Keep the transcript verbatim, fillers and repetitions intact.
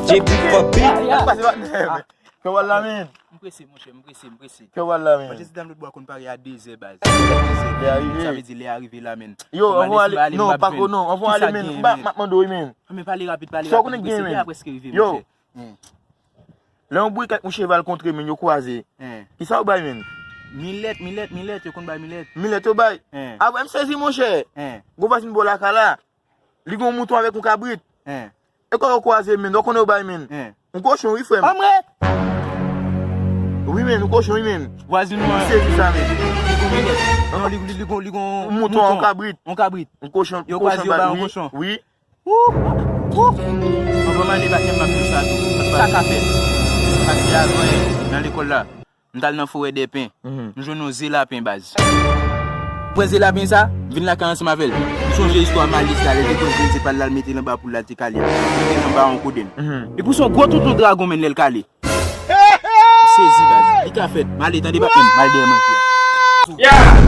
J P for beat. Sa k pase patnè? Kè w al la, men. M prese, monchè, m prese, m prese. Kè w al la, men. Manchester Dam lòt bò a konn pare a de zè, baz. Lè a rive. Sa vle di lè a rive la, men. Yo, anvan ale. Non, pako non, anvan ale, men. M ap mande w, men. Men pale rapid, pale Sa w konnen gen, men. Yo. Lè yon bourik ak yon cheval kontre, men, yo kwaze. Kisa yo bay, men? Milèt, milèt, milèt, yo konn bay milèt. Milèt yo bay. Apre, m sezi, monchè. Gwo vwazin bò lakay la. Li gen yon mouton avèk yon kabrit. E kò yo kwaze, men, ou konnen yo bay, men. Yon kochon, wi, frè m. Anmwe! Wi, men, yon kochon, wi, men. Vwazin nou an. Sezi sa, men. Li gon milèt. Non, li, li, li gon, li gon Yon mouton, yon kabrit. Yon kabrit. Yon kochon. Yo kwaze, yo bay yon kochon. Wi. Anvan m ale, patnè m, m ap di w sa tou. Sa ka fèt. Paske avan, nan lekòl la, m t al nan forè dèpen. M jwenn yon ze lapen, baz. Pran ze lapen sa, m vin lakay ansanm avè l. M sonje istwa Malis la, lè l te pran grenn ze pa l la, l mete l anba poul la, l te kale a. L mete l anba yon kodenn. Li pouse yon gwo toutou dragon, men, lè l kale. M sezi, baz. Li ka fèt. M ale, tande, patnè m, m al dèyè manje a.